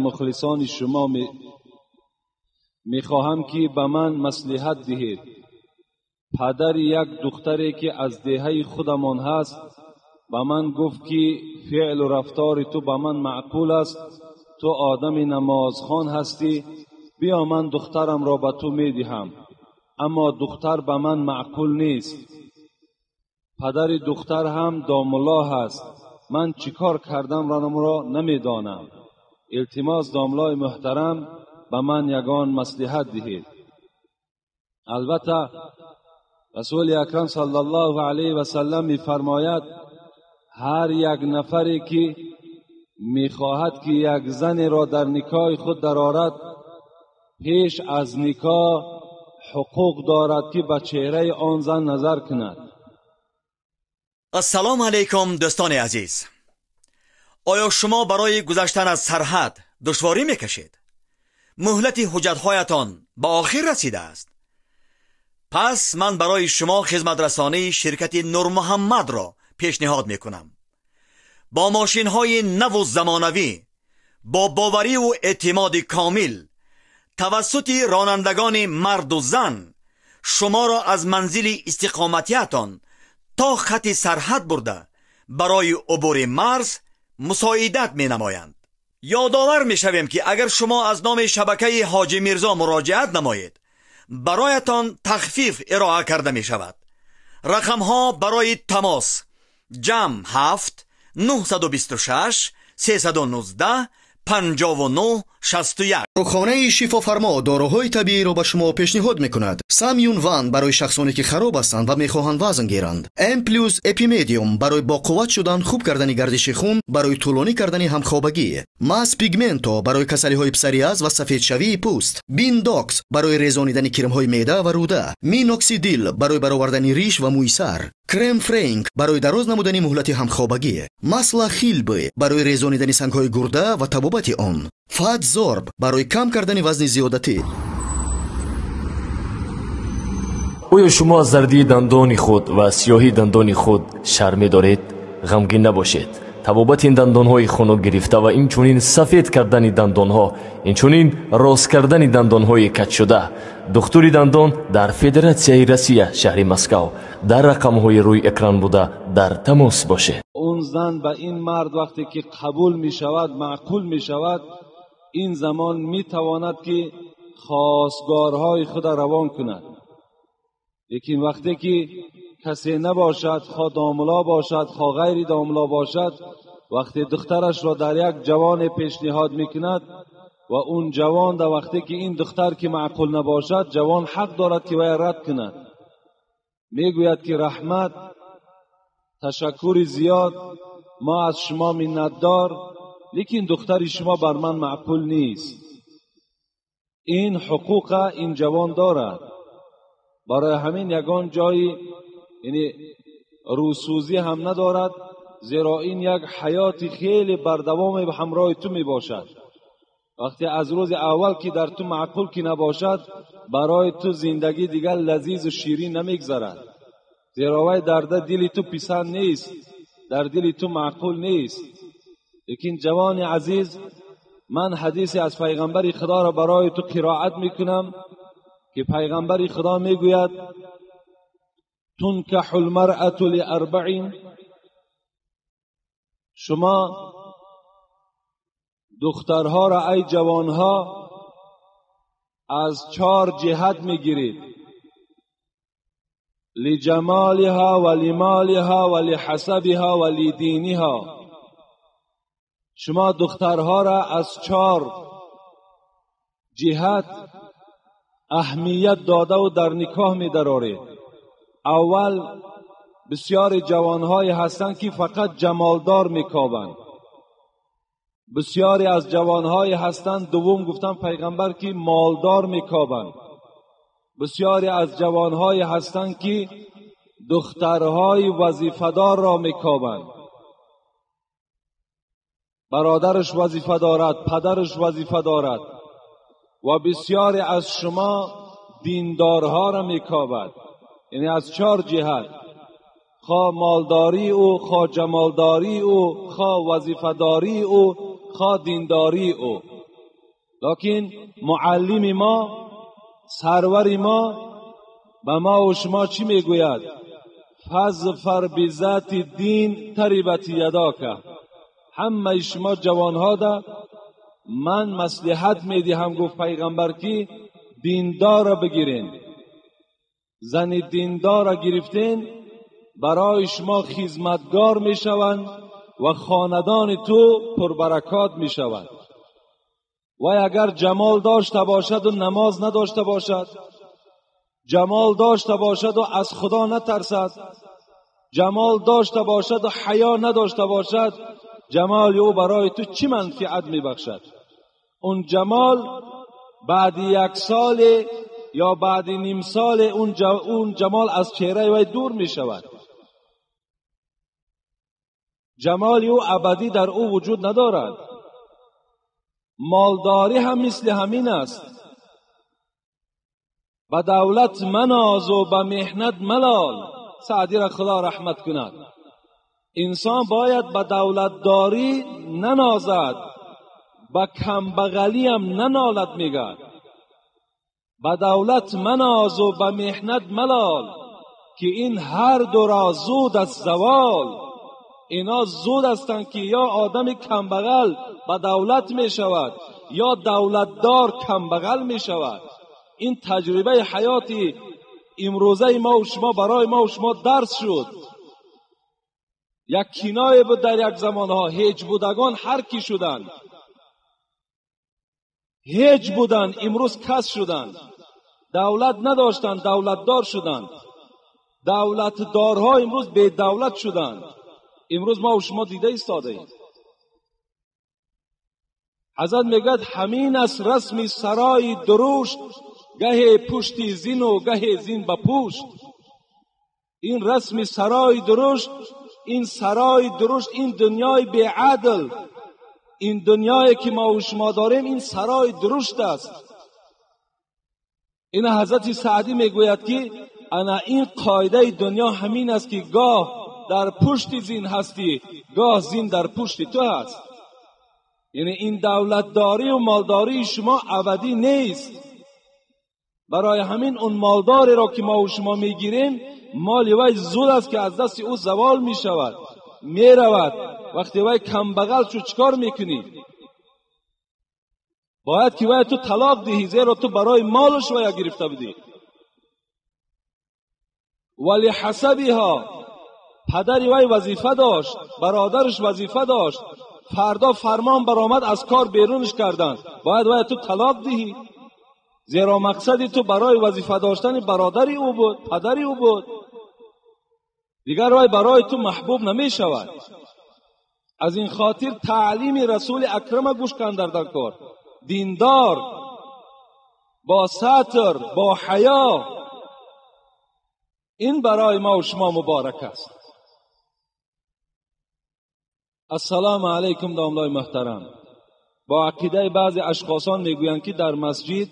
Мухлисони шумо мехоҳам, ки ба ман маслиҳат диҳед. Падари як духтаре, ки аз деҳаи худамон ҳаст, ба ман гуфт, ки феълу рафтори ту ба ман маъқул аст, ту одами намозхон ҳастӣ, биё ман духтарамро ба ту медиҳам. Аммо духтар ба ман маъқул нест. Падари духтар ҳам домулло ҳаст. Ман чӣ кор кардамро намедонам. Илтимос, домлои муҳтарам, ба ман ягон маслиҳат диҳед. Албатта, Расули Акрам саллаллоҳу алайҳи васаллам мефармояд, ҳар як нафаре ки мехоҳад ки як занеро дар никоҳи худ дарорад, пеш аз никоҳ ҳуқуқ дорад ки ба чеҳраи он зан назар кунад. Ассалому алайкум, дӯстони азиз. Оё шумо барои гузаштан аз сарҳад душворӣ мекашед? Муҳлати ҳуҷҷатҳоятон ба охир расидааст. Пас ман барои шумо хизматрасонии ширкати Нурмуҳаммадро пешниҳод мекунам. Бо мошинҳои наву замонавӣ, бо бовариву эътимоди комил, тавассути ронандагони марду зан шуморо аз манзили истиқоматиятон то хати сарҳад бурда барои убури марз мусоидат менамоянд. Ёдовар мешавем, ки агар шумо аз номи шабакаи Ҳоҷи Мирзо муроҷиат намоед, бароятон тахфиф ироа карда мешавад. Рақамҳо барои тамос: ҷамъ 7 926 319 59 61. Дорухонаи Шифофармо доруҳои табииро ба шумо пешниҳод мекунад. Самюн Ван барои шахсоне ки хароб ҳастанд ва мехоҳанд вазн гиранд. М плюс Эпимедиум барои боқувват шудан, хуб кардани гардиши хун, барои тӯлонӣ кардани ҳамхобагӣ. Мас Пигменто барои касалиҳои псориаз ва сафедшавии пӯст. Биндокс барои резонидани кирмҳои меъда ва рӯда. Миноксидил барои баровардани риш ва мӯи сар. Крем Френк барои дароз намудани муҳлати ҳамхобагӣ. Масла Хилбе барои резонидани сангҳои гурда ва табобати он. Фатзорб барои кам кардани вазни зиёдатӣ. Оё шумо аз зардии дандони худ ва сиёҳии дандони худ шарм медоред? Ғамгин набошед. Табобати ин дандонҳои хунук гирифта ва инчунин сафед кардани дандонҳо, инчунин рост кардани дандонҳои каҷшуда. Духтури дандон дар Федератсияи Россия, шаҳри Москав, дар рақамҳои рӯи экран буда дар тамос бошед. Он зан ба ин мард вақте ки қабул мешавад, маъқул мешавад, ин замон метавонад ки хостгорҳои худро равон кунад. Лекин вақте ки касе набошад, хо домулло бошад, хо ғайри домулло бошад, вақте духтарашро дар як ҷавоне пешниҳод мекунад ва он ҷавон дар вақте ки ин духтар ки маъқул набошад, ҷавон ҳақ дорад ки вай рад кунад. Мегӯяд ки раҳмат, ташаккури зиёд, мо аз шумо миннатдор, лекин духтари шумо бар ман маъқул нест. Ин ҳуқуқа ин ҷавон дорад. Барои ҳамин ягон ҷои яъне рӯсӯзӣ ҳам надорад, зеро ин як ҳаёти хеле бардавоме ба ҳамроҳи ту мебошад. Вақте аз рӯзи аввал ки дар ту маъқул ки набошад, барои ту зиндагӣ дигар лазизу ширин намегзарад, зеро вай дар дили ту писанд нест, дар дили ту маъқул нест. Лекин ҷавони азиз, ман ҳадисе аз пайғамбари худоро барои ту қироат мекунам ки пайғамбари худо мегӯяд: тункаҳу лмаръату лиарбаин. Шумо духтарҳоро, ай ҷавонҳо, аз чор ҷиҳат мегиред: лиҷамолиҳа ва лимолиҳа ва лиҳасабиҳа ва лидиниҳа. Шумо духтарҳоро аз чор ҷиҳат аҳамият додаву дар никоҳ медароред. Аввал, бисёри ҷавонҳое ҳастанд ки фақат ҷамолдор мекобанд. Бисёре аз ҷавонҳое ҳастанд, дуввум гуфтан пайғамбар, ки молдор мекобанд. Бисёре аз ҷавонҳое ҳастанд ки духтарҳои вазифадорро мекобанд. Бародараш вазифа дорад, падараш вазифа дорад. Ва бисёре аз шумо диндорҳоро мекобад. Яъне аз чор ҷиҳат: хо молдории ӯ, хо ҷамолдории ӯ, хо вазифадории ӯ, хо диндории ӯ. Лекин муаллими мо, сарвари мо ба мо ва шумо чӣ мегӯяд? فاظفر بذات الدین تربت یداک. ҳамаи шумо ҷавонҳо да ман маслиҳат медиҳам, гуфт пайғамбар, ки диндорро бигирен. Зани диндорро гирифтен, барои шумо хизматгор мешаванд ва хонадони ту пурбаракот мешавад. Вай агар ҷамол дошта бошаду намоз надошта бошад, ҷамол дошта бошаду аз Худо натарсад, ҷамол дошта бошаду ҳаё надошта бошад, ҷамоли ӯ барои ту чӣ манфиат мебахшад? Он ҷамол баъди як соле ё баъди ним соле он ҷамол аз чеҳраи вай дур мешавад. Ҷамоли ӯ абадӣ дар ӯ вуҷуд надорад. Молдорӣ ҳам мисли ҳамин аст. Ба давлат манозу ба меҳнат малол. Саъдиро Худо раҳмат кунад. Инсон бояд ба давлатдорӣ нанозад, ба камбағалиам нанолад, мегӯяд. Ба давлат манозу ба меҳнат малол, ки ин ҳар дуро зуд аст завол. Ино зуд ҳастанд, ки ё одами камбағал ба давлат мешавад, ё давлатдор камбағал мешавад. Ин таҷрибаи ҳаёти имрӯзаи мо шумо барои мо шумо дарс шуд. Як киное буд дар як замонҳо, ҳеҷ будагон ҳар кӣ шуданд, ҳеҷ буданд, имрӯз кас шуданд. Давлат надоштанд, давлатдор шуданд. Давлатдорҳо имрӯз бедавлат шуданд. Имрӯз мо шумо дида истодаем. Ҳазрат мегӯяд ҳамин аст расми сарои дурушт, гаҳе пушти зину гаҳе зин ба пушт. Ин расми сарои дурушт, ин сарои дурушт, ин дунёи беадл, ин дунёе ки мо шумо дорем, ин сарои дурушт аст. Ин ҳазрати Саъдӣ мегӯяд, ки ана ин қоидаи дунё ҳамин аст, ки гоҳ дар пушти зин ҳастӣ, гоҳ зин дар пушти ту ҳаст. Яъне ин давлатдорию молдории шумо абадӣ нест. Барои ҳамин он молдореро ки мо шумо мегирем, моли вай зуд аст, ки аз дасти ӯ завол мешавад, меравад. Вақте вай камбағал шуд, чӣ кор мекунӣ? Бояд ки вай ту талоқ диҳӣ, зеро ту барои молаш вая гирифта будӣ. Вали ҳасабиҳо, падари вай вазифа дошт, бародараш вазифа дошт, фардо фармон баромад, аз кор берунаш карданд, бояд вай ту талоқ диҳӣ, зеро мақсади ту барои вазифа доштани бародари ӯ буд, падари ӯ буд. Дигар вай барои ту маҳбуб намешавад. Аз ин хотир таълими расули акрама гӯш кан дар кор. Диндор, бо сатр, бо ҳаё, ин барои мо шумо муборак аст. Ассалому алайкум, домлои муҳтарам. Бо ақидаи баъзе ашхосон мегӯянд, ки дар масҷид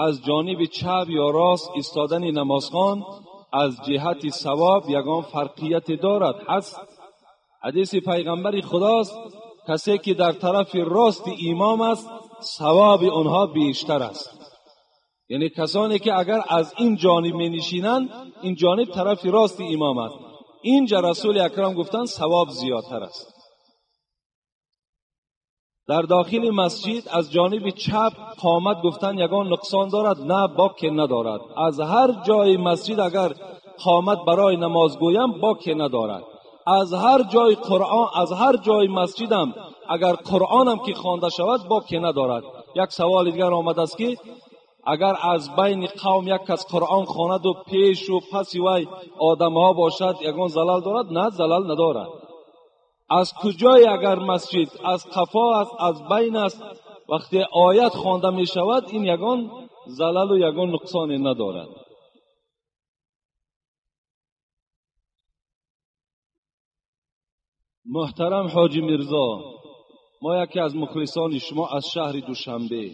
аз ҷониби чап ё рост истодани намозхон аз ҷиҳати савоб ягон фарқияте дорад. Ҳаст. Ҳадиси пайғамбари Худост, касе ки дар тарафи рости имом аст, савоби онҳо бештар аст. Яъне касоне ки агар аз ин ҷониб менишинанд, ин ҷониб тарафи рости имом аст. Инҷа расули акрам гуфтанд, савоб зиёдтар аст. Дар дохили масҷид аз ҷониби чап қомат гуфтан ягон нуқсон дорад? На, боке надорад. Аз ҳар ҷои масҷид агар қомат барои намоз гӯям, боке надорад. Аз ҳар ҷои Қуръон, аз ҳар ҷои масҷидам агар Қуръонам ки хонда шавад, боке надорад. Як саволи дигар омадааст, ки агар аз байни қавм як кас Қуръон хонаду пешу паси вай одамҳо бошад, ягон залал дорад? На, залал надорад. Аз куҷое агар масҷид аз қафо аст, аз байн аст, вақте оят хонда мешавад, ин ягон залалу ягон нуқсоне надорад. Муҳтарам ҳоҷи Мирзо, мо яке аз мухлисони шумо аз шаҳри Душанбе.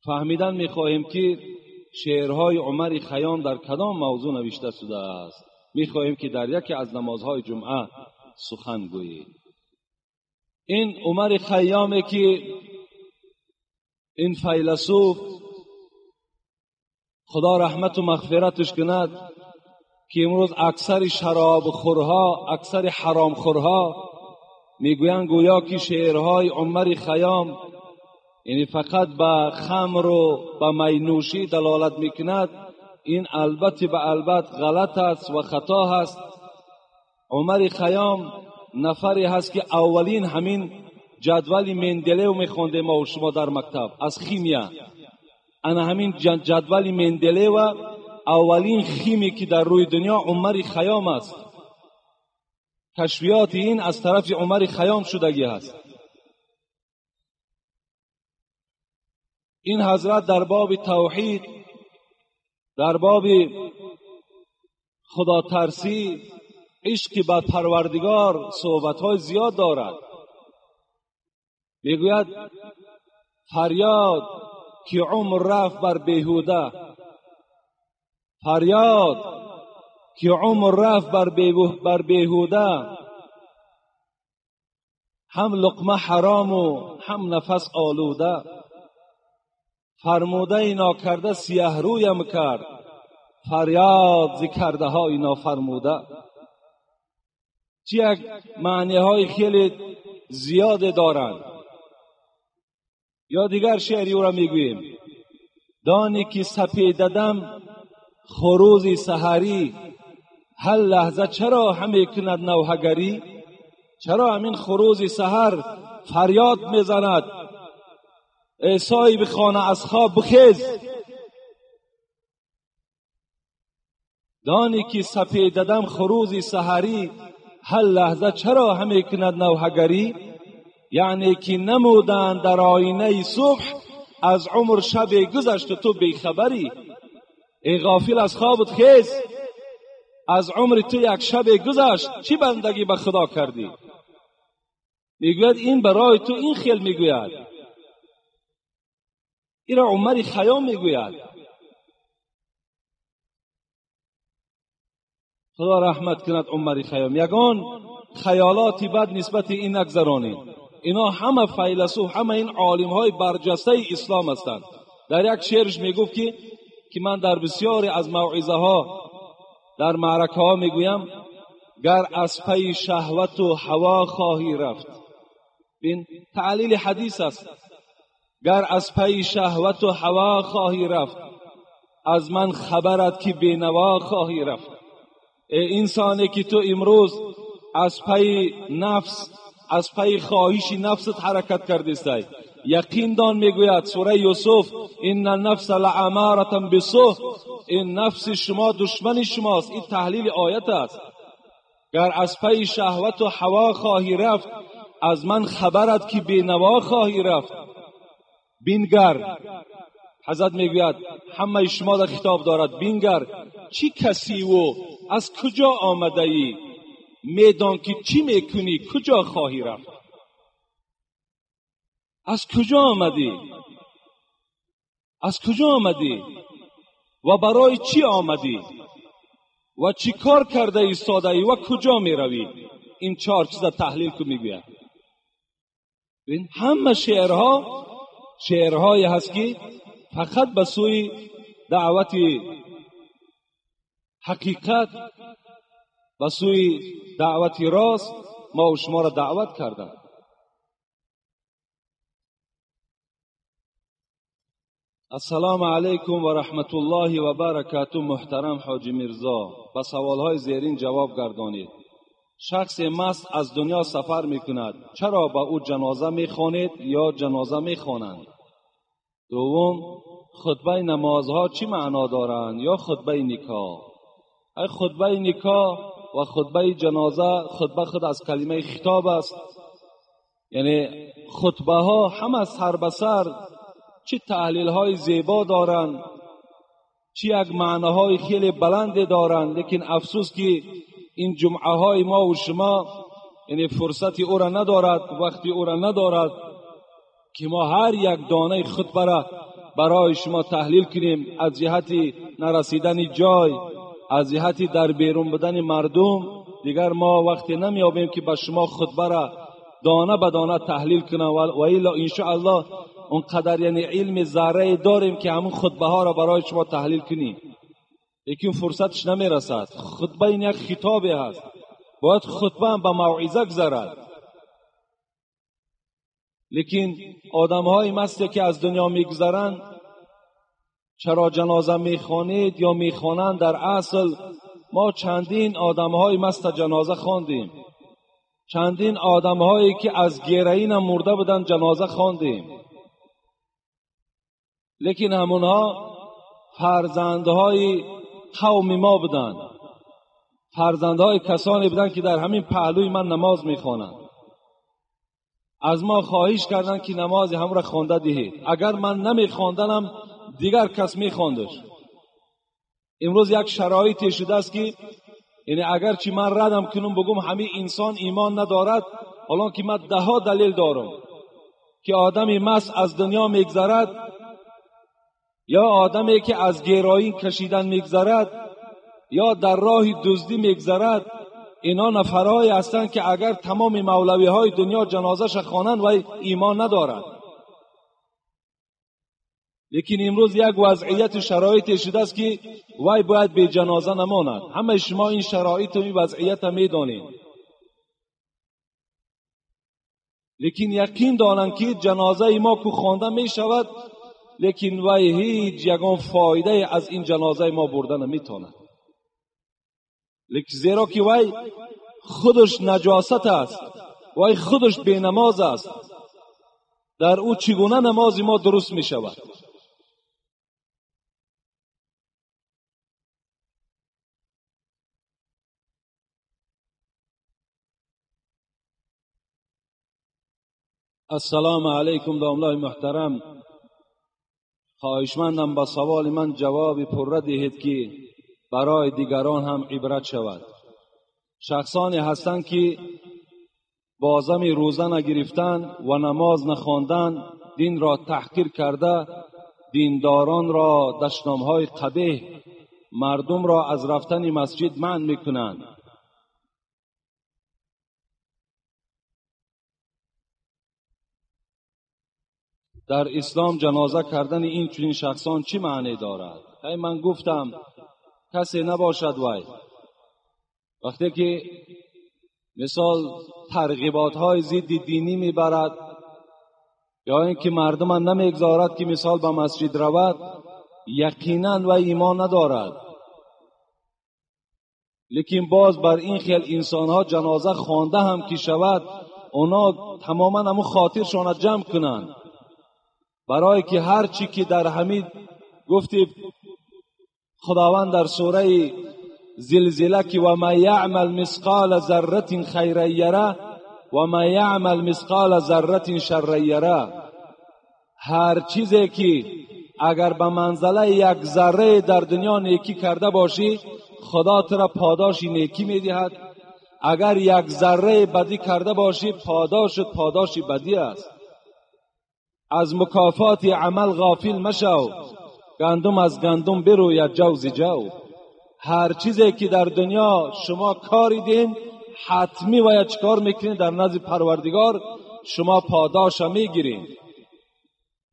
Фаҳмидан мехоҳем, ки шеърҳои Умари Хайём дар кадом мавзӯъ навишта шудааст. Мехоҳем, ки дар яке аз намозҳои ҷумъа сухан гӯед. Ин Умари Хайёме ки Ин файласуф Худо раҳмату мағфираташ кунад, ки имрӯз аксари шаробхӯрҳо, аксари ҳаромхӯрҳо мегӯянд гӯё ки шеърҳои Умари Хайём яъне фақат ба хамру ба майнӯшӣ далолат мекунад. Ин албатта ба албат ғалат аст ва хато ҳаст. Умари Хайём нафаре ҳаст ки аввалин ҳамин ҷадвали Менделеев мехондем мо шумо дар мактаб аз химия. Ана ҳамин ҷадвали Менделеева аввалин химики дар рӯи дунё Умари Хайём аст. Кашфиёти ин аз тарафи Умари Хайём шудагӣ ҳаст. Ин ҳазрат дар боби тавҳид, дар боби худотарсӣ, ишқи ба Парвардигор суҳбатҳои зиёд дорад. Мегӯяд фарёд ки умр рафт бар беҳуда, фарёд ки умр рафт бар беҳуда, ҳам луқма ҳарому ҳам нафас олуда. Фармудаи нокарда сиёҳрӯям кард, фарёд зи кардаҳои нофармуда. Чӣ як маъниҳои хеле зиёде доранд. Ё дигар шеъри ӯро мегӯем: дони ки сапедадам хурӯзи саҳарӣ, ҳар лаҳза чаро ҳаме кунад навҳагарӣ? Чаро ҳамин хурӯзи саҳар фарёд мезанад: эй соҳиби хона, аз хоб бихез! Дони ки сапедадам хурӯзи саҳарӣ, ҳар лаҳза чаро ҳаме кунад навҳагарӣ? Яъне ки намуданд дар оинаи субҳ, аз умр шабе гузашт ту бехабарӣ. Эй ғофил, аз хобат хез, аз умри ту як шабе гузашт, чӣ бандагӣ ба Худо кардӣ? Мегӯяд ин барои ту ин хел мегӯяд. Инро Умари Хайём мегӯяд. Худо раҳмат кунад Умари Хайём. Ягон хаёлоти бад нисбати ин нагзаронед. Ино ҳама файласуф, ҳама ин олимҳои барҷастаи ислом ҳастанд. Дар як шеърш мегуфт ки ман дар бисёре аз мавъизаҳо, дар маъракаҳо мегӯям: гар аз пайи шаҳвату ҳаво хоҳӣ рафт. Бин, таълили ҳадис аст. Гар аз пайи шаҳвату ҳаво хоҳӣ рафт, аз ман хабарат ки бенаво хоҳӣ рафт. Эй инсоне ки ту имрӯз аз пайи нафс, аз пайи хоҳиши нафсат ҳаракат кардистай, яқин дон, мегӯяд сураи Юсуф: инна нафса лаамаратан бисӯ, ин нафси шумо душмани шумост. Ин таҳлили оят аст. Гар аз пайи шаҳвату ҳаво хоҳӣ рафт, аз ман хабарат ки бенаво хоҳӣ рафт. Бингар, ҳазрат мегӯяд, ҳамаи шумо дар хитоб дорад: бингар чӣ касиву аз куҷо омадаӣ, медон ки чӣ мекунӣ, куҷо хоҳӣ рафт. Аз куҷо омадӣ? Аз куҷо омадӣ ва барои чӣ омадӣ ва чӣ кор карда истодаӣ ва куҷо меравӣ? Ин чор чиза таҳлил кун, мегӯяд. Ин ҳама шеърҳо шеърҳое ҳаст ки фақат ба сӯи даъвати ҳақиқат, ба сӯи даъвати рост мо шуморо даъват карданд. Ассалому алайкум ва раҳматуллоҳи ва баракату. Муҳтарам Ҳоҷи Мирзо, ба саволҳои зерин ҷавоб гардонед. Шахсе маст аз дунё сафар мекунад, чаро ба ӯ ҷаноза мехонед ё ҷаноза мехонанд? Дуввум, хутбаи намозҳо чӣ маъно доранд ё хутбаи никоҳ? Ай хутбаи никоҳ ва хутбаи ҷаноза, хутба худ аз калимаи хитоб аст. Яъне хутбаҳо ҳама сар ба сар чӣ таҳлилҳои зебо доранд, чӣ як маъноҳои хеле баланде доранд, лекин афсӯс ки ин ҷумъаҳои мо ва шумо яъне фурсати ӯро надорад, вақти ӯро надорад ки мо ҳар як донаи хутбаро барои шумо таҳлил кунем. Аз ҷиҳати нарасидани ҷой, аз ҷиҳати дар берун будани мардум, дигар мо вақте намеёбем ки ба шумо хутбаро дона ба дона таҳлил кунам. Ва илло иншоаллоҳ اونقدر یعنی علم ذره داریم که همون خطبه ها را برای شما تحلیل کنیم، لیکن فرصتش نمیرسد. خطبه این یک خطابی هست، باید خطبه هم به موعظه گذرد. لیکن آدم های مستی که از دنیا میگذرند، چرا جنازه میخوانید یا میخوانند؟ در اصل ما چندین آدم های مست جنازه خواندیم، چندین آدم هایی که از گرین مرده بودند جنازه خواندیم، لیکن همونها فرزندهای قوم ما بودند، فرزندهای کسانی بودند که در همین پهلوی من نماز میخوانند. از ما خواهش کردند که نماز هم را خوانده دهید. اگر من نمیخواندنم دیگر کس میخواندش. امروز یک شرایطی شده است که یعنی اگرچه من ردم کنم بگم همه انسان ایمان ندارد، حالا که من ده ها دلیل دارم که آدمی مست از دنیا میگذرد یا آدمی که از گرایی کشیدن میگذرد یا در راه دزدی میگذرد، اینا نفرهایی هستند که اگر تمام مولوی های دنیا جنازه‌ش خوانند و ایمان ندارد. لیکن امروز یک وضعیت شرایط شده است که وای باید به جنازه نماند. همه شما این شرایط و این وضعیت میدانید، لیکن یقین دانند که جنازه ما که خوانده می شود، لیکن وای هیچ یگان فایده از این جنازه ما برده نمیتواند. لیکن زیرا که وای خودش نجاست است، وای خودش بی نماز است، در او چگونه نماز ما درست می شود؟ السلام علیکم داملای محترم، خواهشمندم با سوال من جواب پرده دهید که برای دیگران هم عبرت شود. شخصانی هستند که بازم روزه نگرفتن و نماز نخواندن، دین را تحقیر کرده، دینداران را دشنامهای قبیح، مردم را از رفتن مسجد منع میکنند. در اسلام جنازه کردن این چنین شخصان چی معنی دارد؟ ای من گفتم کسی نباشد وای. وقتی که مثال ترغیبات های ضد دینی میبرد یا اینکه مردم نمیگذارد که مثال به مسجد رود، یقینا و ایمان ندارد. لیکن باز بر این خیل انسان ها جنازه خوانده هم که شود، اونا تماما همون خاطرشان جمع کنند، برای که هر چی که در همین گفتی خداوند در سوره زلزله که و ما یعمل مثقال ذره خیرا یره و ما یعمل مثقال ذره شرا یره، هر چیزی که اگر به منزله یک ذره در دنیا نیکی کرده باشی، خدا تو را پاداش نیکی میدهد. اگر یک ذره بدی کرده باشی، پاداشت پاداش بدی است. از مکافات عمل غافل مشو، گندم از گندم بروید جو ز جو. هر چیزی که در دنیا شما کاریدین، حتمی باید چکار میکنین؟ در نزد پروردگار شما پاداش میگیرین.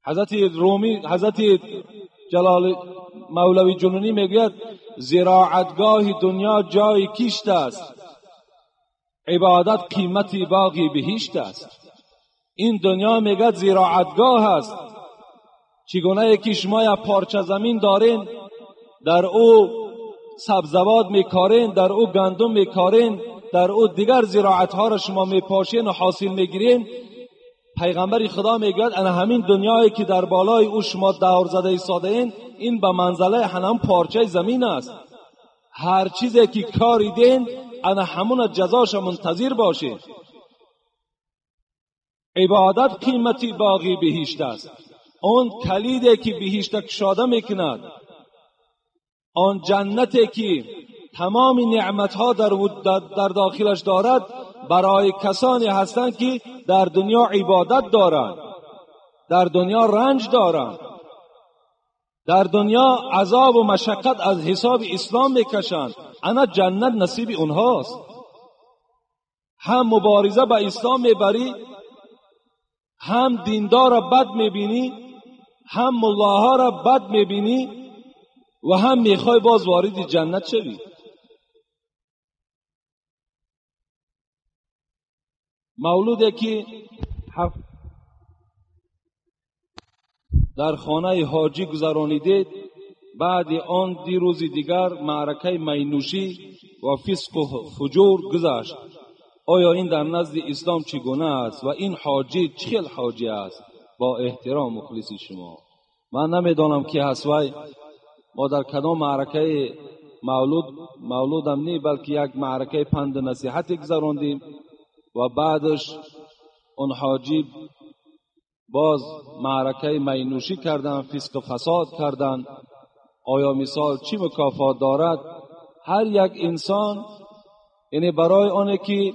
حضرت رومی، حضرت جلال مولوی جنونی میگوید زراعتگاه دنیا جای کشت است، عبادت قیمت باغی بهشت است. این دنیا میگه زراعتگاه است. چگونه که شما یک پارچه زمین دارین، در او سبزوات میکارین، در او گندم میکارین، در او دیگر زراعت ها را شما میپاشین و حاصل میگیرین. پیغمبر خدا میگوید انا همین دنیایی که در بالای او شما دور زده ایستاده این، این به منزله هنم پارچه زمین است. هر چیزی که کاریدین، انا همون جزاش منتظر باشین. عبادت قیمتی باقی بهشت است. آن کلیدی که بهشت کشاده میکند، آن جنتی که تمام نعمتها در داخلش دارد، برای کسانی هستند که در دنیا عبادت دارند، در دنیا رنج دارند، در دنیا عذاب و مشقت از حساب اسلام میکشند. انا جنت نصیب اونهاست. هم مبارزه با اسلام میبری، هم دیندار را بد میبینی، هم ملاها را بد میبینی و هم میخوای باز وارد جنت شوی. مولودی که در خانه حاجی گذرانیدید، بعد آن دی روز دیگر معرکه مینوشی و فسق و فجور گذشت. آیا این در نزد اسلام چگونه است و این حاجی چه حاجی است؟ با احترام مخلص شما. من نمیدانم کی هست وای، ما در کدام معرکه مولودم نی، بلکه یک معرکه پند نصیحت گذراندیم و بعدش اون حاجی باز معرکه مینوشی کردن، فسق و فساد کردن. آیا مثال چی مکافات دارد؟ هر یک انسان یعنی برای آنه که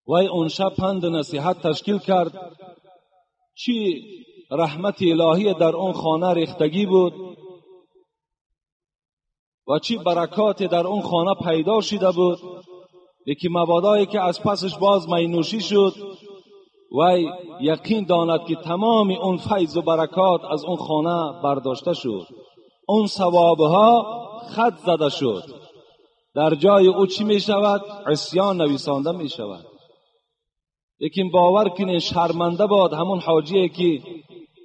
وی اون شب پند نصیحت تشکیل کرد، چی رحمت الهی در اون خانه ریختگی بود و چی برکات در اون خانه پیدا شده بود، یکی مبادایی که از پسش باز مینوشی شد، وی یقین داند که تمام اون فیض و برکات از اون خانه برداشته شد، اون ثوابها خط زده شد. در جای او چی می شود؟ عصیان نویسانده می شود. لیکن باور کنین شرمنده باد همون حاجیه که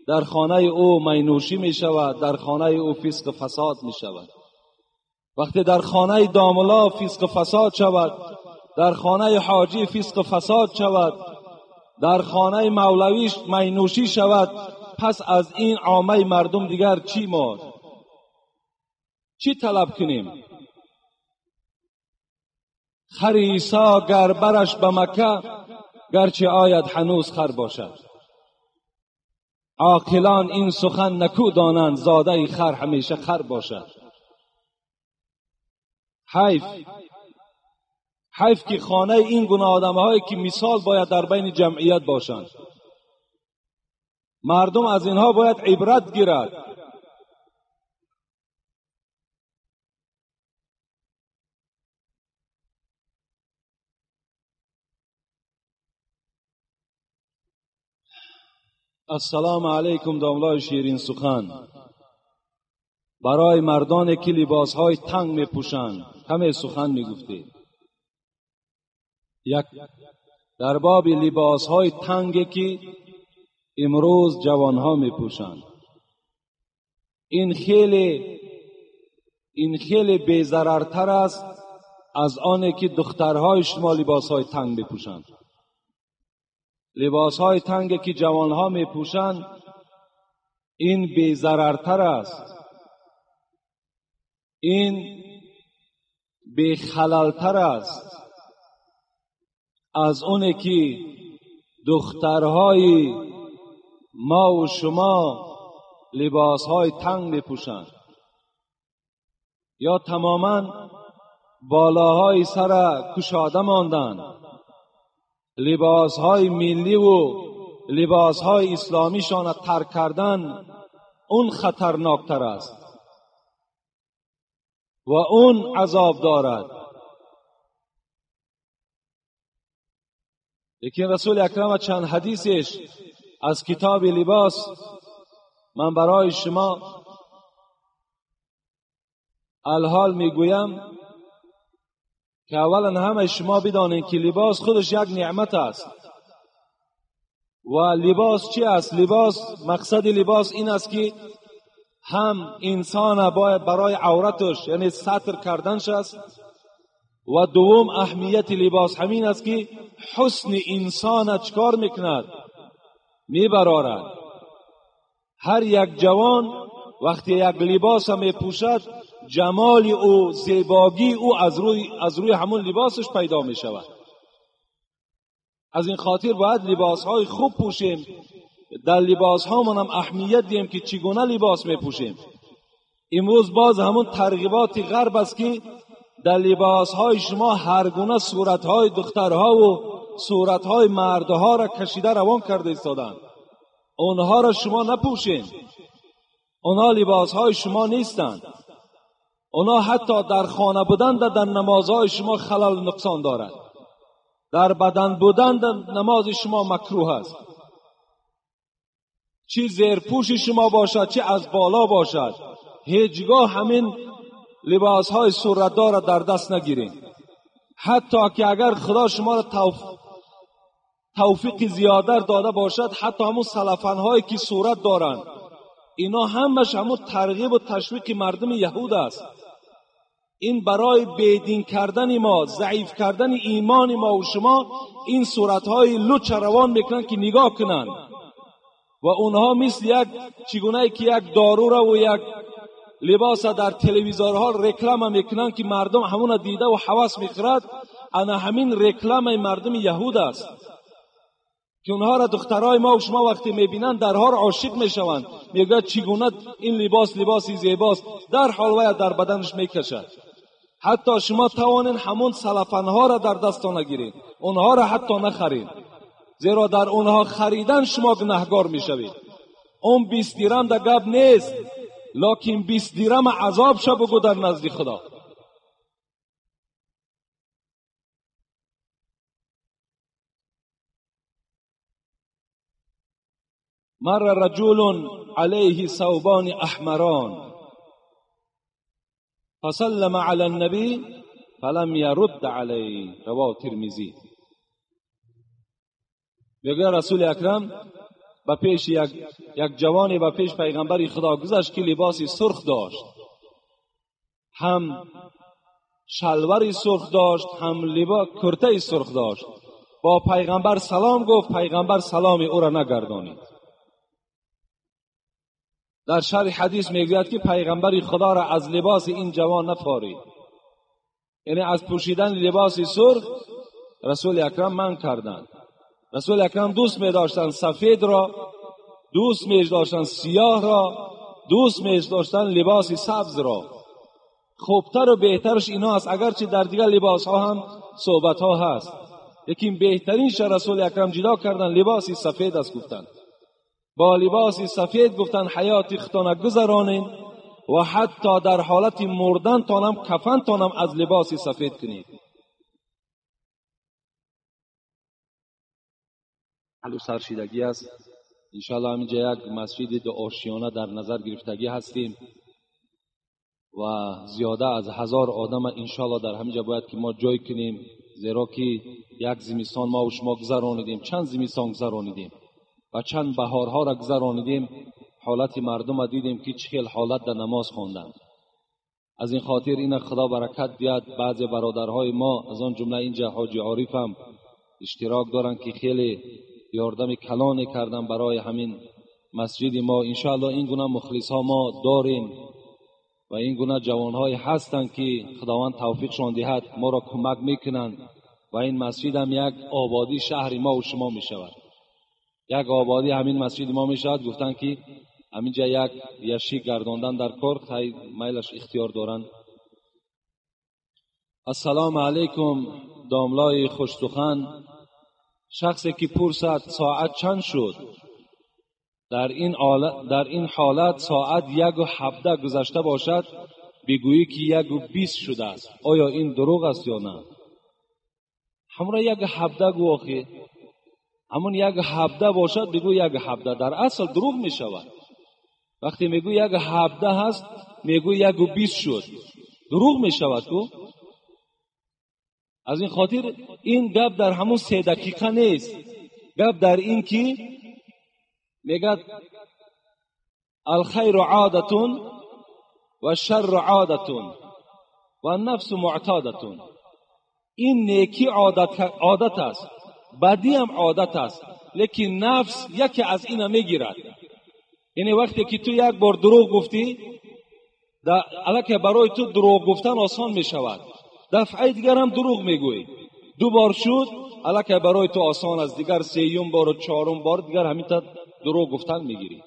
در خانه او مینوشی می شود، در خانه او فسق و فساد می شود. وقتی در خانه داملا فسق و فساد شود، در خانه حاجی فسق و فساد شود، در خانه مولویش مینوشی شود، پس از این عامه مردم دیگر چی ماند؟ چی طلب کنیم؟ خر عیسی گر برش به مکه، گرچه آید هنوز خر باشد. عاقلان این سخن نکو دانند، زاده خر همیشه خر باشد. حیف، حیف که خانه این گونه آدم‌هایی که مثال باید در بین جمعیت باشند، مردم از اینها باید عبرت گیرد. السلام علیکم داملای شیرین سخن. برای مردانی که لباسهای تنگ میپوشند همه سخن میگفتید. یک، در باب لباسهای تنگی که امروز جوانها میپوشند، این خیلی بی‌ضررتر است از آنی که دخترهای شما لباسهای تنگ میپوشند. لباسهای تنگی که جوانها میپوشند این بی‌ضررتر است، این بی‌خللتر است از اونی که دخترهای ما و شما لباسهای تنگ میپوشند یا تماما بالاهای سر کشاده ماندند. لباسهای ملی و لباسهای اسلامیشان ترک کردن اون خطرناکتر است و اون عذاب دارد. لیکن رسول اکرم چند حدیثش از کتاب لباس من برای شما الحال میگویم که اولا همه شما بدانید که لباس خودش یک نعمت است. و لباس چی است؟ لباس، مقصد لباس این است که هم انسان باید برای عورتش یعنی ستر کردنش است، و دوم اهمیت لباس همین است که حسن انسان چکار میکند؟ میبرارد. هر یک جوان وقتی یک لباس میپوشد جمال او، زیباگی او از روی همون لباسش پیدا می شود. از این خاطر باید لباس های خوب پوشیم، در لباس ها من هم اهمیت دیم که چگونه لباس می پوشیم. امروز باز همون ترغیبات غرب است که در لباس های شما هر گونه صورت های دخترها و صورت های مردها را کشیده روان کرده ایستادند. اونها را شما نپوشین، اونها لباس های شما نیستند. اونا حتی در خانه بودن در نمازهای شما خلل نقصان دارد، در بدن بودن در نماز شما مکروه است. چی زیرپوش شما باشد چی از بالا باشد، هیچگاه همین لباس های صورتدار را در دست نگیرین. حتی که اگر خدا شما را توفیق زیاده داده باشد، حتی همون سلفن هایی که صورت دارند، اینا همش همون ترغیب و تشویق مردم یهود است. این برای بیدین کردن ما، ضعیف کردن ایمان ما و شما، این صورتهای لوچ روان میکنن که نگاه کنن و اونها مثل یک چگونه که یک دارو را و یک لباس در تلویزیونها رکلام میکنن که مردم همون دیده و حواس میخورد. انا همین رکلام مردم یهود است که اونها را دخترای ما و شما وقتی میبینن درها را عاشق میشوند، میگه چگونه این لباس لباسی زیباست، در حال وی در بدنش میکشد. حتی شما توانین همون سلفنها را در دستان نگیرید، اونها را حتی نخرید، زیرا در اونها خریدن شما گناهگار میشوید. اون 20 درهم در گپ نیست، لکن 20 درهم عذاب شو بگو در نزد خدا. مر رجل علیه ثوبان احمران فسلم علی النبی فلم یرد علیه، رواه ترمذی. میگه رسول اکرم به پیش یک جوانی به پیش پیغمبر خدا گذشت که لباس سرخ داشت، هم شلوار سرخ داشت، هم لباس کرته سرخ داشت. با پیغمبر سلام گفت، پیغمبر سلام او را نگردانید. در شرح حدیث میگوید که پیغمبر خدا را از لباس این جوان نفارید، یعنی از پوشیدن لباس سرخ رسول اکرم منع کردند. رسول اکرم دوست می داشتند سفید را، دوست می داشتند سیاه را، دوست می داشتند لباس سبز را. خوبتر و بهترش اینا است، اگرچه در دیگر لباس ها هم صحبت ها هست، لیکن بهترینش رسول اکرم جدا کردن لباس سفید است. گفتند با لباس سفید گفتن حیات خودتان گذرانین و حتی در حالت مردن تانم کفن تانم از لباس سفید کنید. سرشیدگی است. انشاءالله همینجا یک مسجد دو آشیانه در نظر گرفتگی هستیم و زیاده از 1000 آدم انشاءالله در همینجا باید که ما جای کنیم، زیرا که یک زمستان ما و شما گذرانیدیم، چند زمستان گذرانیدیم و چند بهارها را گذرانیدیم، حالت مردم را دیدیم که چه حالت در نماز خواندند. از این خاطر این خدا برکت بیاد. بعضی برادرهای ما از آن جمله اینجا حاجی عارف هم اشتراک دارند که خیلی یاردم کلانی کردن برای همین مسجد ما. انشاءالله این گونه مخلص ها ما داریم و این گونه جوانهای هستند که خداوند توفیقشان دهد، ما را کمک میکنند و این مسجد هم یک آبادی شهر ما و شما میشود، یک آبادی همین مسجد ما میشود. گفتن که همینجا یک یشی گرداندن در کار میلش اختیار دارند. السلام علیکم داملای خوشسخن. شخصی که پرسد ساعت چند شد، در این حالت ساعت 1:17 گذشته باشد، بگویی که 1:20 شده است، آیا این دروغ است یا نه؟ همراه 1:17 گو آخه، همون 1:17 باشد بگو 1:17، در اصل دروغ می شود. وقتی میگو 1:17 هست، میگو 1:20 شد، دروغ می شود کو. از این خاطر این گپ در همون 3 دقیقه نیست، گپ در این که میگد الخیر عادتون و شر عادتون و النفس معتادتون. این نیکی عادت است، بدی هم عادت است، لیکن نفس یکی از اینا میگیرد. یعنی وقتی که تو یک بار دروغ گفتی، الکه برای تو دروغ گفتن آسان میشود، دفعه دیگر هم دروغ میگویی، 2 بار شد الکه برای تو آسان است، دیگر 3 بار و 4 بار دیگر همین تا دروغ گفتن میگیری.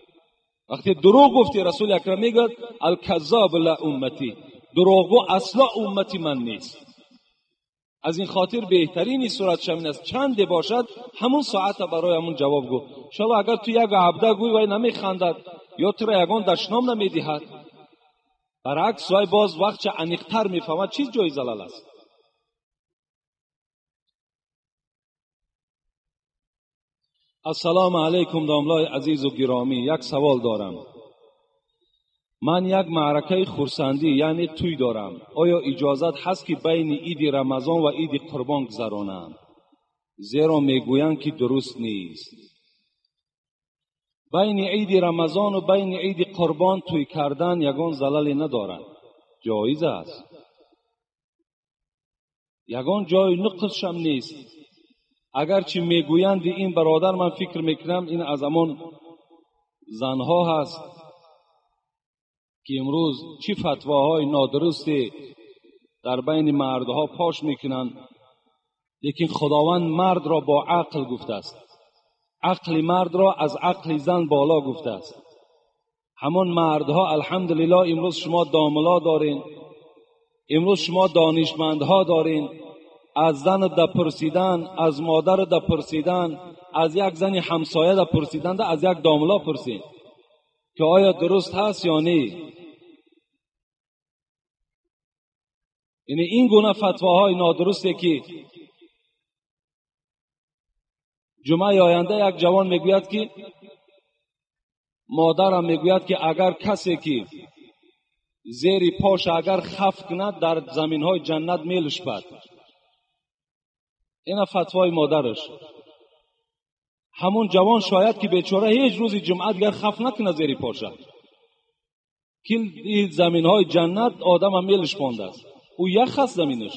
وقتی دروغ گفتی، رسول اکرم میگه الکذاب لا امتی، دروغگو اصلا امتی من نیست. از این خاطر بهترین صورت شمین است چند باشد همون ساعت برای همون جواب گو. شما اگر تو 1:17 گوی وای نمیخندد یا تو را یگان دشنام نمیدهد، برعکس وای باز وقت چه عمیق‌تر میفهمد چیز جای زلال است. Ассалому алайкум, домлаи азизу гиромӣ, як савол дорам. Ман як маъракаи хурсандӣ, яъне тӯй дорам. Оё иҷозат ҳаст, ки байни иди Рамазон ва иди Қурбон гузаронам? Зеро мегӯянд, ки дуруст нест. Байни иди Рамазону байни иди Қурбон тӯй кардан ягон залале надорад, ҷоиз аст, ягон ҷои нуқсшам нест. Агарчи мегӯянд, ин бародар, ман фикр мекунам, ин аз ҳамон занҳо ҳаст, ки имрӯз чӣ фатвоҳои нодурусте дар байни мардҳо пош мекунанд. Лекин Худованд мардро бо ақл гуфтааст, ақли мардро аз ақли зан боло гуфтааст. Ҳамон мардҳо, алҳамдулиллоҳ, имрӯз шумо домуло дорен, имрӯз шумо донишмандҳо дорен. Аз зан пурсидан, аз модар пурсидан, аз як зани ҳамсоя пурсидан, аз як домуло пурсид, ки оё дуруст ҳаст ё не. Яъне ин гуна фатвоҳои нодурусте, ки ҷумъаи оянда як ҷавон мегӯяд, ки модарам мегӯяд, ки агар касе ки зери пош агар хаф кунад, дар заминҳои ҷаннат мелушпад. Ина фатвои модараш. Ҳамон ҷавон шояд ки бечора ҳеҷ рӯзи ҷумъа дигар хаф накунад зери поша, ки ин заминҳои ҷаннат одама мелушпондааст, ӯ ях аст заминаш.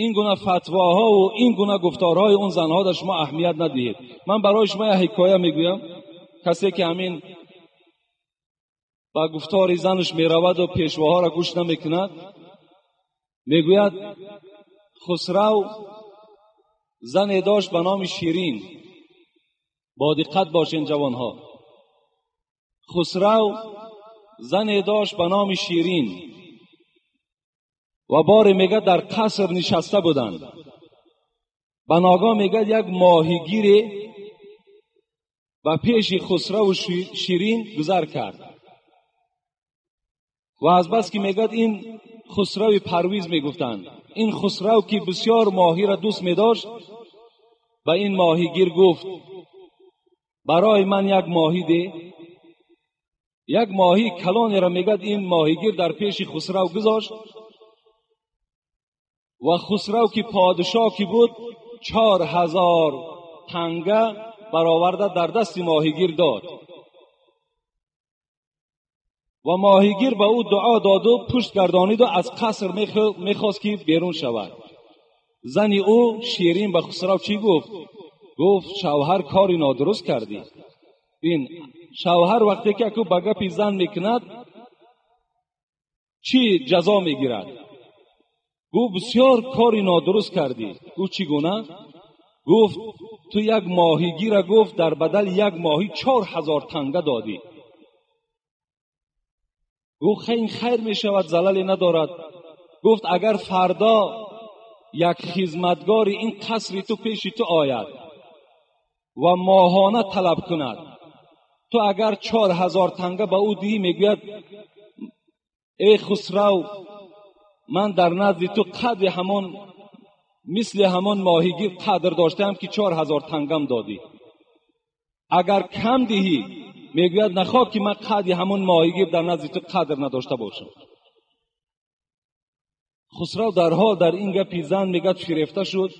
Ин гуна фатвоҳо ва ин гуна гуфторҳои он занҳо дар шумо аҳамият надиҳед. Ман барои шумо як ҳикоя мегӯям. Касе ки ҳамин ба гуфтори занаш мераваду пешвоҳоро гӯш намекунад, мегӯяд Хусрав зане дошт ба номи Ширин. Бо диққат бошен, ҷавонҳо. Хусрав зане дошт ба номи Ширин ва боре мегӯяд дар қаср нишаста буданд. Ба ногоҳ мегӯяд як моҳигире ба пеши Хусраву Ширин гузар кард ва аз бас ки мегӯяд ин Хусрави Парвиз мегуфтанд, ин Хусрав ки бисёр моҳиро дӯст медошт, ба ин моҳигир гуфт: барои ман як моҳӣ де. Як моҳии калонеро мегӯяд ин моҳигир дар пеши Хусрав гузошт ва Хусрав ки подшоҳ ки буд, 4000 танга бароварда дар дасти моҳигир дод ва моҳигир ба ӯ дуо доду пушт гардониду аз қаср мехост ки берун шавад. Зани ӯ Ширин ба Хусрав чӣ гуфт? Гуфт: шавҳар, кори нодуруст кардӣ. Бин, шавҳар вақте ки аку ба гапи зан мекунад, чӣ ҷазо мегирад? Гуфт: бисёр кори нодуруст кардӣ. Гуфт: чӣ гуна? Гуфт: ту як моҳигира, гуфт, дар бадали як моҳӣ 4000 танга додӣ. Гуфт: ин хайр мешавад, залале надорад. Гуфт: агар фардо як хизматгори ин қасри ту пеши ту ояд ва моҳона талаб кунад, ту агар 4000 танга ба ӯ диҳӣ, мегӯяд: эй Хусрав, ман дар назди ту қадри ҳамон мисли ҳамон моҳигир қадр доштаам, ки 4000 тангам додӣ. Агар кам диҳӣ, мегӯяд: нахоҳ ки ман қадри ҳамон моҳигир дар назди ту қадр надошта бошам. Хусрав дарҳол дар ин гапи зан мегӯяд фирефта шуд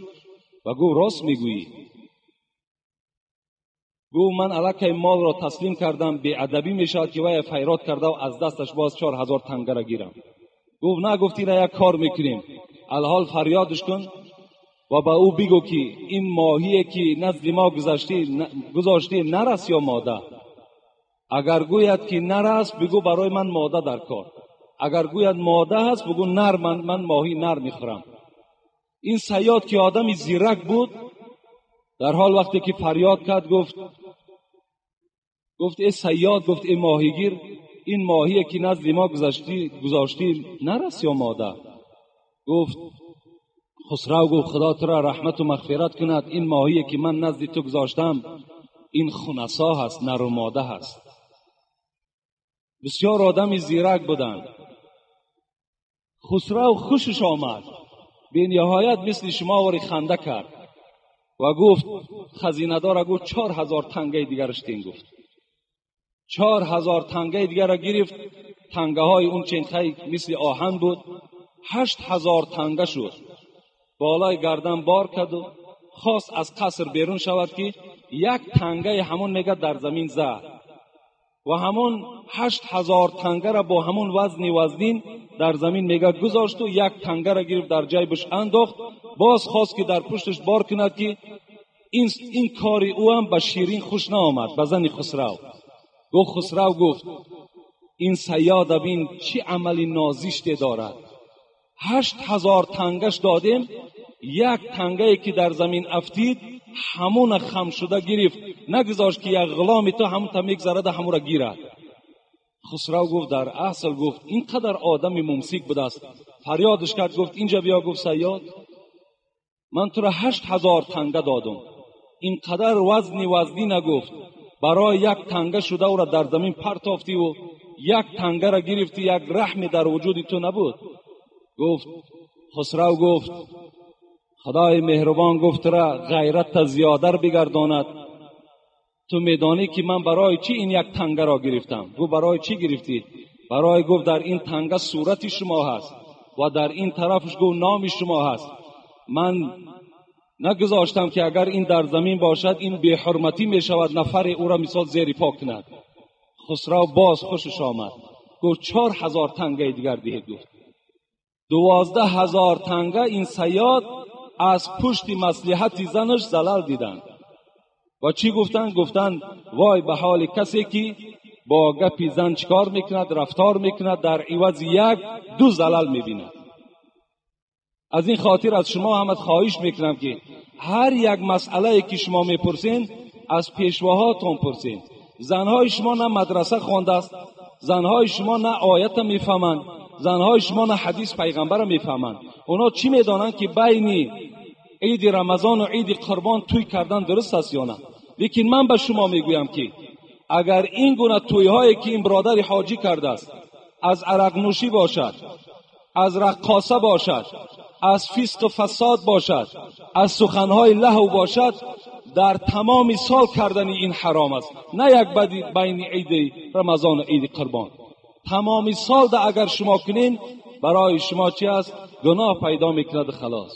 ва гуфт: рост мегӯӣ. Гуфт: ман аллакай молро таслим кардам, беадабӣ мешавад ки вай файрод карда аз дасташ боз 4000 тангара гирам. Гуфт: на, гуфт, ина як кор мекунем, алҳол фарёдш кун ва ба ӯ бигӯ, ки ин моҳие ки назди мо гузоштӣ нар аст ё мода. Агар гӯяд ки нар аст, бигӯ барои ман мода дар кор. Агар гӯяд мода ҳаст, бигӯ нар, ман моҳии нар мехӯрам. Ин саёд ки одами зирак буд, дар ҳол вақте ки фарёд кард, гуфт: эй саёд, гуфт, эй моҳигир, ин моҳие ки назди мо гузоштӣ нар аст ё мода? Гуфт Хусрав, гуфт: Худо туро раҳмату мағфират кунад, ин моҳие ки ман назди ту гузоштам, ин хунасо ҳаст, нару мода ҳаст. Бисёр одами зирак буданд. Хусрав хушаш омад. Бениҳоят мисли шумо вори ханда кард ва гуфт хазинадора гуфт 4000 тангаи дигараш тин гуфт. 4000 тангаи дигарро гирифт. Тангаҳои он ченхай мисли оҳан буд. 8000 танга шуд. Болои гардан бор карду хост аз қаср берун шавад ки як тангаи ҳамон мега дар замин зад ва ҳамон 8000 тангара бо ҳамон вазни вазнин дар замин мега гузошту як тангара гирифт дар ҷайбаш андохт. Боз хост ки дар пушташ бор кунад ки ин кори ӯ ҳам ба Ширин хуш наомад, ба зани Хусрав. Гуфт Хусрав гуфт ин саёда бин чӣ амали нозиште дорад. 8000 тангаш додем, як тангае ки дар замин афтид ҳамона хам шуда гирифт, нагузошт ки як ғуломи ту ҳамон та мегзарада ҳамонро гирад. Хусрав гуфт дар асл гуфт ин қадар одами мумсик будааст. Фарёдш кард гуфт инҷа биё. Гуфт саёд ман туро 8000 танга додум, ин қадар вазни вазнина гуфт барои як танга шуда ӯро дар замин партофтиву як тангара гирифти, як раҳме дар вуҷуди ту набуд. Гуфт Хусрав гуфт худои меҳрубон гуфт тура ғайратта зиёдар бигардонад. Ту медонӣ ки ман барои чӣ ин як тангаро гирифтам? Гуфт барои чӣ гирифтӣ? Барои гуфт дар ин танга сурати шумо ҳаст ва дар ин тарафаш гуфт номи шумо ҳаст. Ман нагузоштам ки агар ин дар замин бошад ин беҳурматӣ мешавад, нафаре ӯро мисол зери по кунад. Хусрав боз хушаш омад, гуфт 4000 тангаи дигар диҳед. Гуфт 12000 танга ин саёд аз пушти маслиҳати занаш залал диданд. Ва чӣ гуфтанд? Гуфтанд вой ба ҳоли касе ки бо гапи зан чикор мекунад, рафтор мекунад, дар ивази як ду залал мебинад. Аз ин хотир аз шумо ҳамат хоҳиш мекунам ки ҳар як масъалае ки шумо мепурсен аз пешвоҳотон пурсен. Занҳои шумо на мадраса хондааст, занҳои шумо на оята мефаҳманд, занҳои шумо на ҳадис пайғамбара мефаҳманд. Онҳо чӣ медонанд ки байни иди Рамазону иди Қурбон тӯй кардан дуруст аст ё на? Лекин ман ба шумо мегӯям ки агар ин гуна тӯйҳое ки ин бародари ҳоҷӣ кардааст аз арақнӯшӣ бошад, аз раққоса бошад, аз фисқу фасод бошад, аз суханҳои лаҳв бошад, дар тамоми сол кардани ин ҳаром аст. На як байни иди Рамазону иди Қурбон. Тамоми сол да агар шумо кунин барои шумо чӣ аст? Гуноҳ пайдо мекунад халос.